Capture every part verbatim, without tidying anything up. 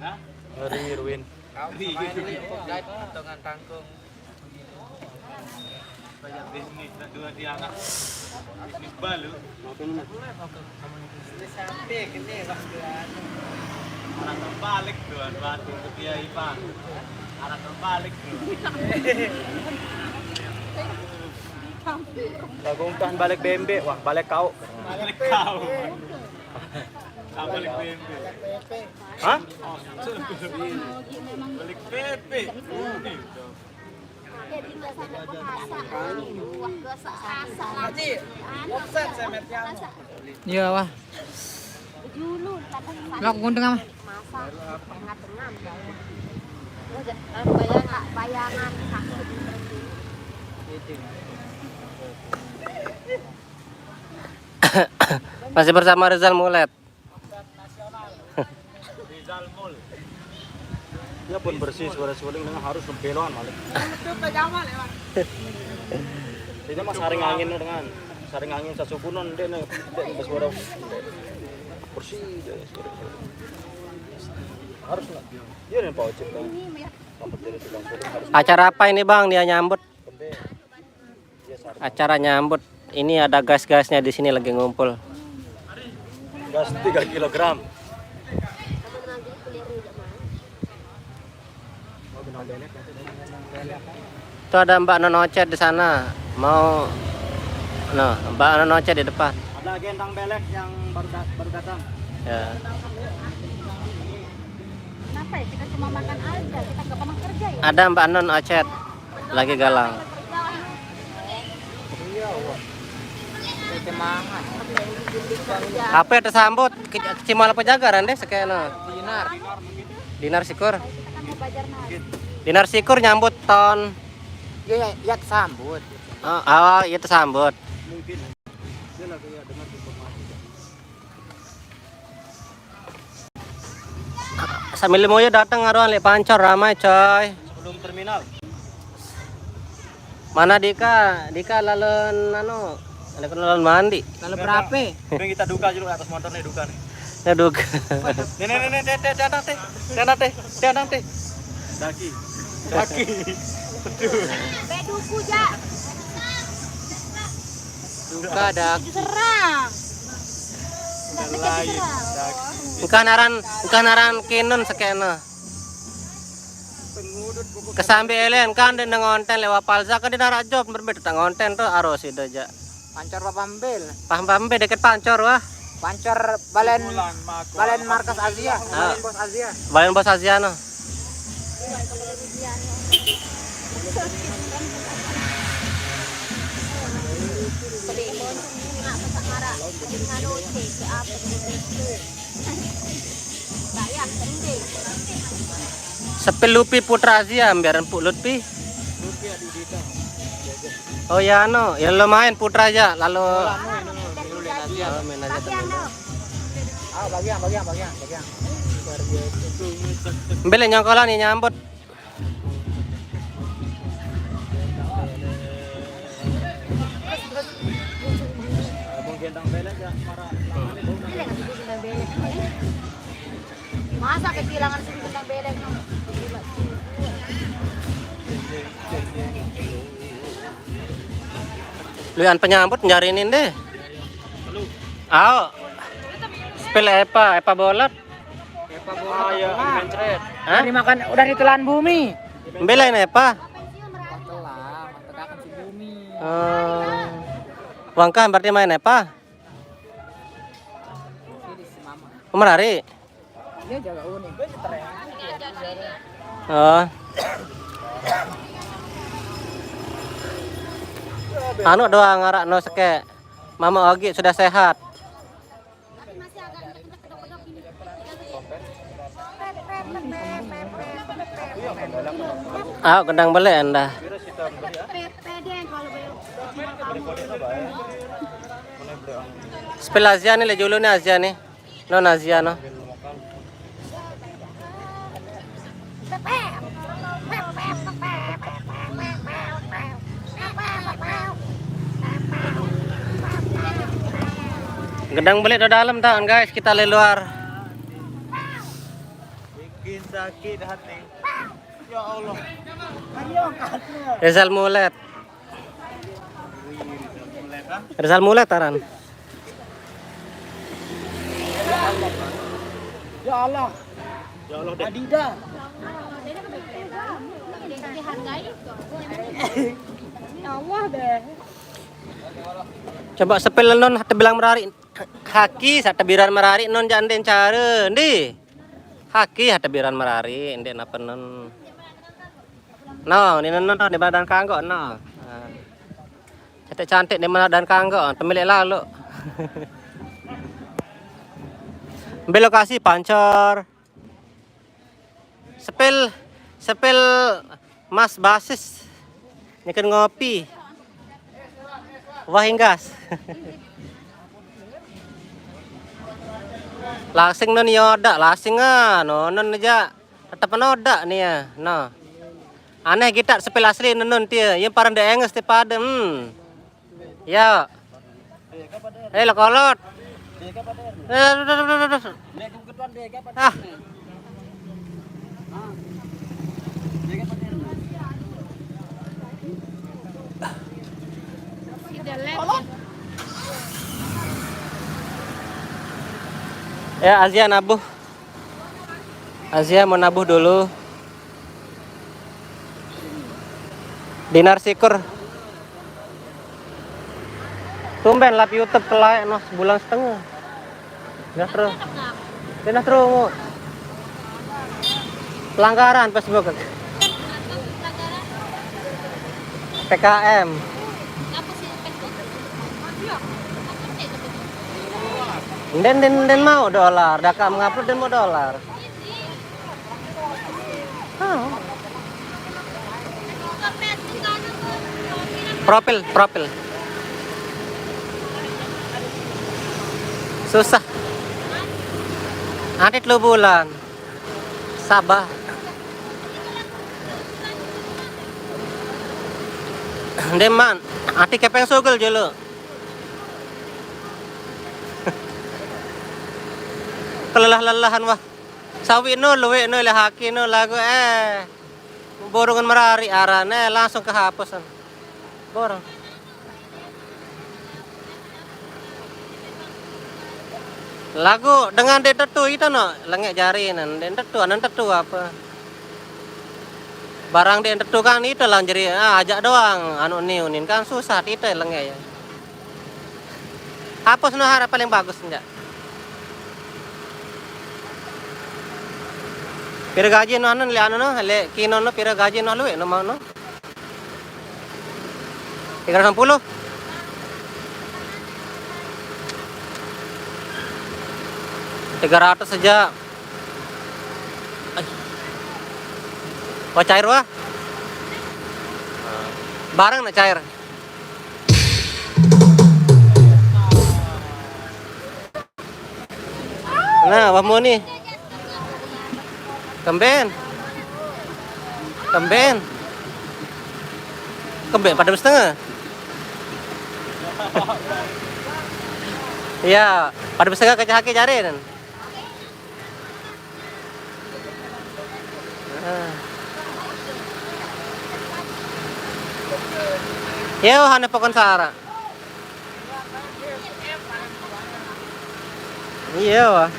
Ngeri, Irwin. Kau sama ini, guys, potongan tangkung. Kayak bisnis, dua di anak. Bisnis baru. Bisnis sampai gini, Bang. Arah terbalik tuh, anu, anu, ke dia, Ipan. Arah terbalik tuh. Lagu ungkahan balik bembe, wah, balik kau. Balik kau. Kau balik bembe. Hah? Balik bembe. Haji, offset saya metian. Iya, wah. Julun, kadang Mak gunting apa? Masa tengah-tengah, bayangan, bayangan, sakit. Masih bersama Rizal Mulet. Ya pun bersih, suara suling dengan harus nempeloan malik. Itu mah saring angin dengan saring angin sasukunan deh, nih, deh, suara bersih deh, suara. Harus nggak? Iya nih, Pak Ojek, Bang. Acara apa ini, Bang, dia nyambut? Acara nyambut. Ini ada gas-gasnya di sini lagi ngumpul. Gas tiga kilogram. Tuh ada Mbak Nono Ocet di sana. Mau, no, Mbak Nono Ocet di depan. Ada gendang belek yang baru dat-, baru datang. Ya. Kenapa ya? Kita cuma makan aja, kita nggak pernah kerja ya? Ada Mbak Nono Ocet lagi galau. Iya, wah. Semangat. Apa yang tersambut? Ke-, kecimol apa jagaran deh, sekena. Dinar. Dinar Sikur. Dinar Sikur nyambut ton. Iya, iya, iya, tersambut. Oh, oh, iya, tersambut. Sambil moyo datang aruan lek Pancor ramai, coy. Sebelum terminal. Mana Dika? Dika lalon anu, lalon mandi. Lalu berapa? Bang, kita duka dulu atas motor nih, duka nih. Nah, duka. Nih, nih, nih, nih, teh, teh, teh, teh, teh, teh, teh, teh. Daki. Daki. Aduh. Beduku, ja. Duka dak. Serang. Lain. Daki. Engkah naran, engkah naran kinun sekena. Kesambi elen kan den ngonten lewat Palza kan den arak job berbeda tak ngonten tuh arus itu aja. Pancor Papambil. Papambil deket Pancor wah. Pancor Balen, Balen Markas Azia, ah. Balen Bos Azia. Balen Bos Azia no. Sepil Lupi Putra Azia, biaran Pu Lutfi. Oh ya, anu, ya lo main Putra aja, lalu. Oh, main aja temen. Ah, bagian, bagian, bagian, bagian. Mbele nyongkolan nih nyambut. Abang gendang belek ya, marah. Masa kehilangan sini gendang belek? Luyan penyambut nyarinin deh. Au. Spil Epa, Epa Bolat. Epa Bolat. Ah, ya, mencret. Hah? Udah dimakan, udah ditelan bumi. Mbelain Epa. Telan, tegakan si bumi. Oh. Wangkan berarti main Epa? Ini si mama. Umar hari. Dia jaga unik. Oh. Anu doang ngarak no seke. Mama Ogi sudah sehat. Ah, gendang balik anda. Spil Azia nih, le julu nih Azia nih. Non Azia no. Gendang balik do dalam tahan guys, kita le luar. Sakit hati. Ya Allah. Rizal Mulet. Rizal Mulet aran. Ya Allah. Ya Allah deh. Adida. Ya Allah deh. Coba sepil non, hati bilang merari. Haki, sate biran merari non, janden cara ndi. Haki, hati biran merari, ndi napa non. No, ni non, non, ni badan kanggo no. Nah. Cantik-cantik ni mana dan kanggo, pemilik lalu. Ambil lokasi pancor. Sepil, sepil Mas Basis. Nyekin ngopi. Wah, inggas. Lasing non yoda, lasing ah, nonon aja. Tetep noda nih ya, no. Aneh kita sepil asli nenun tia, yang parang de enges ti pada, hmm. Ya. Eh, lo kolot. Eh, duh, duh, duh, duh, duh. Ah. Ya, Azia nabuh. Azia mau nabuh dulu. Dinar sikur. Tumben lap YouTube kelai noh sebulan setengah. Dah terus. Dah terus. Pelanggaran Facebook. P K M. Nden, nden, nden mau dolar, dah kamu ngupload nden mau dolar. Profil, profil. Susah. Nanti telu bulan. Sabar. Deman, ati kepeng sugel jelo. Kelelah-lelahan wah. Sawi no, luwe no, lehaki no, lagu eh. Borong merari arane langsung kehapusan. Borong. Lagu dengan dek tetu itu no, lengek jari nan, dek tetu, anan tetu apa? Barang dek tetu kan itu lah jadi, ah, ajak doang, anu ni unin kan susah itu lengek ya. Hapus no harap paling bagus enggak? Pira gaji no anu, le anu no, le kino no pira gaji no luwe no mau no? Tiga ratus enam puluh. Tiga ratus saja. Ai. Wah, cair wah. Barang nak cair. Nah, wah mau nih. Kemben. Kemben. Kemben pada setengah. Iya, pada setengah kecahake jare kan. Nah. Yo, hane pokon sara. Iya, wah.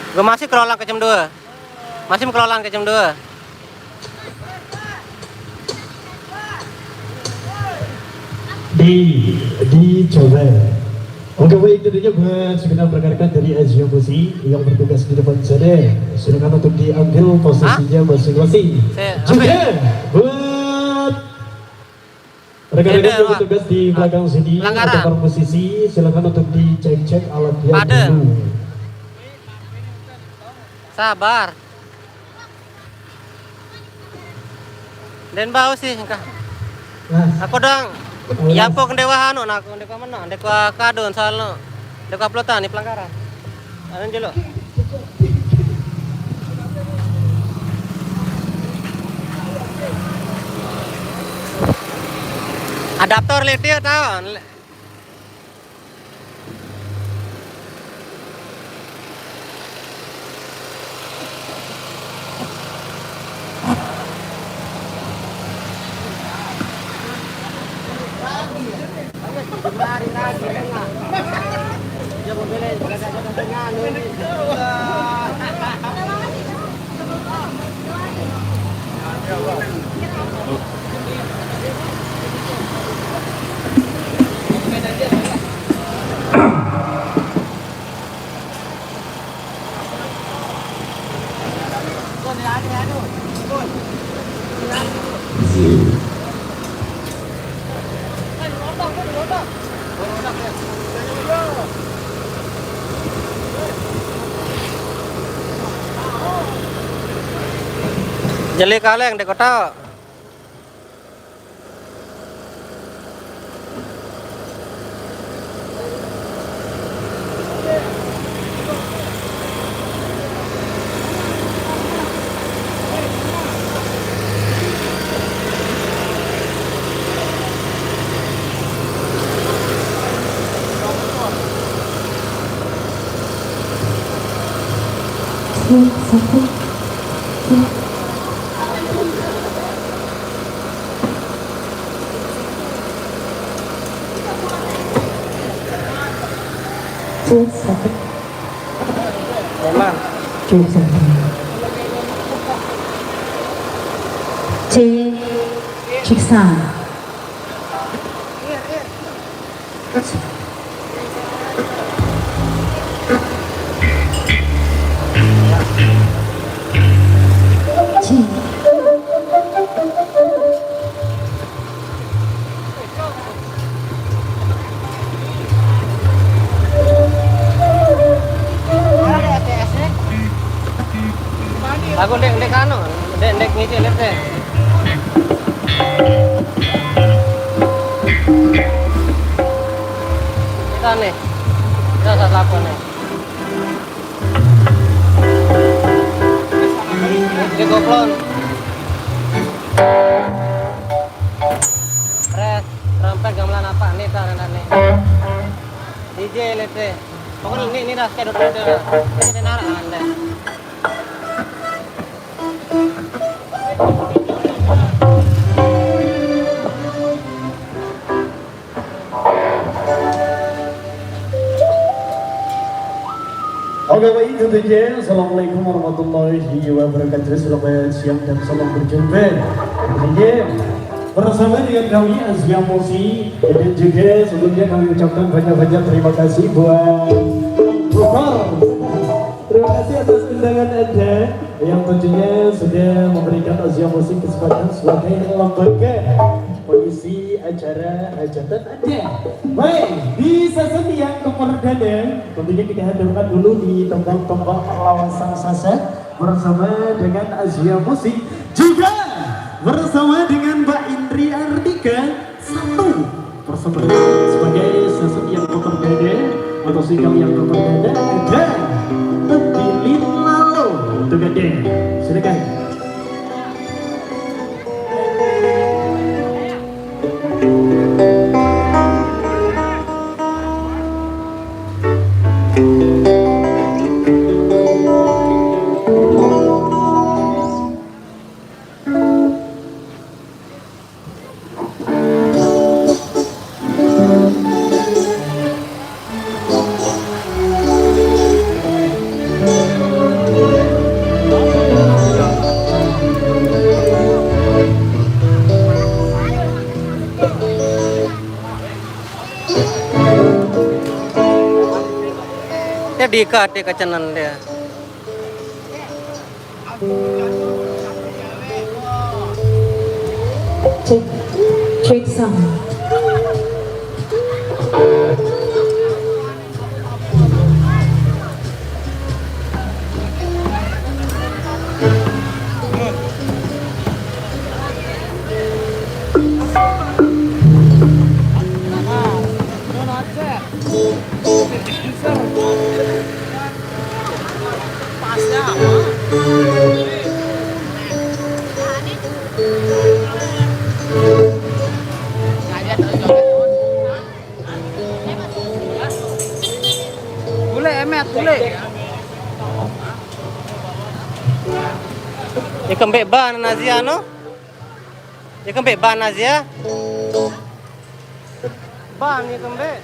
Gue masih kelola ke jam dua. Masih kelola ke jam dua. Di, dicoba. Oke, baik, tentunya buat segenap rekan-rekan dari Azio Musi yang bertugas di depan sana, silakan untuk diambil posisinya masing-masing. Juga buat rekan-rekan yang bertugas di belakang sini, untuk para musisi, silakan untuk dicek-cek alatnya dulu. Sabar. Den bau sih engkah. Aku dong. Iya pok ndewa anu, nah, aku ndewa mana, ndewa kadon soalnya ndewa pelotan di pelanggaran. Anu jelo. Adaptor lete tahu. Jali kaleng dek kota. Memang. Aku dek, dek anu, dek, dek ngisi lift deh. Kita nih, kita salah apa nih? Ini koplon. Pres, trompet, gamelan apa? Nih, tar, nih. D J, lihat deh. Pokoknya ini, ini dah, kayak dulu deh. Ini narik, anda. Oke, baik, itu dia. Assalamualaikum warahmatullahi wabarakatuh. Selamat siang dan salam berjumpa. Itu dia. Bersama dengan kami, Azwia Mosi, dan juga sebelumnya kami ucapkan banyak-banyak terima kasih buat Bukor. Terima kasih atas undangan Anda yang tentunya sudah memberikan Azwia Mosi kesempatan sebagai lembaga pengisi acara hajatan Anda. Baik, di season yang keperdana, tentunya kita hadirkan dulu di tembang-tembang lawan sang saset bersama dengan Azwia Mosi, juga bersama dengan Mbak Indri Ardika, satu persembahan sebagai season yang keperdana atau single yang keperdana dan Tembilin Lalo untuk Anda. Silakan. Dia diikat, dia kacanan dia. Cek, cek sound. Bule, Emet, bule. Ya kembek ban Nazia no. Ya kembek ban Nazia. Ban ya kembek.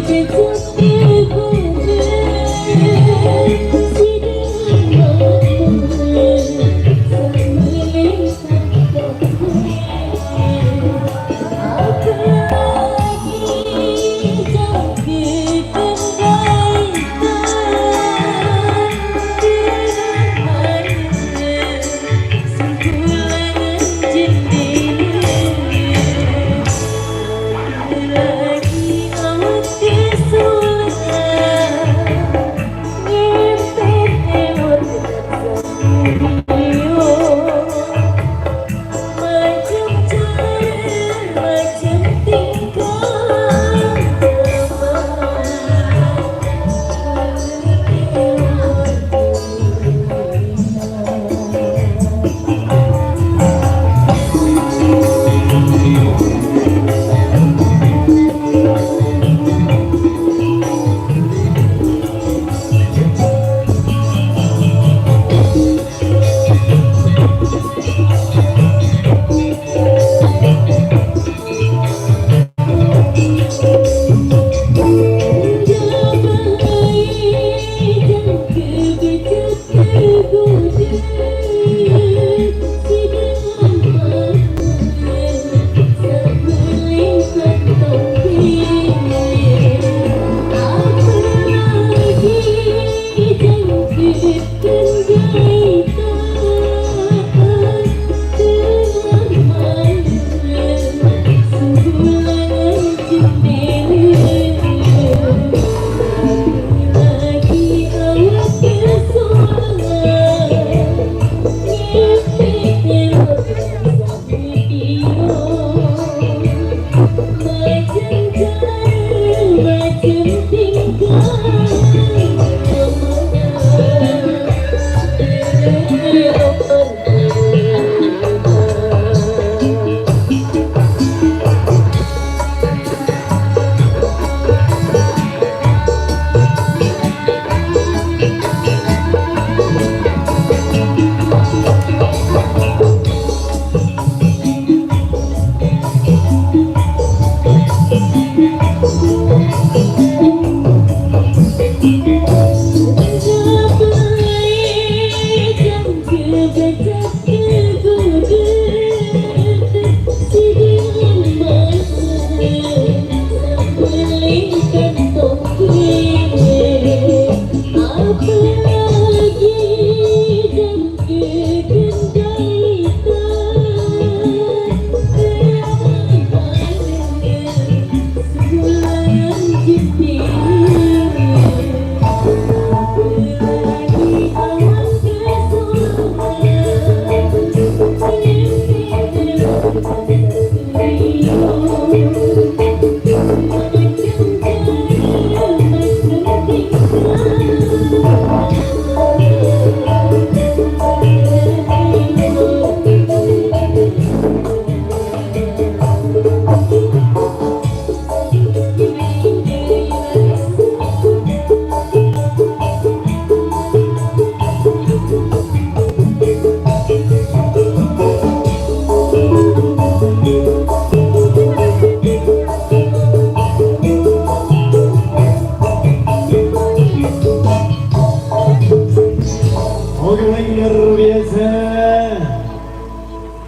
She took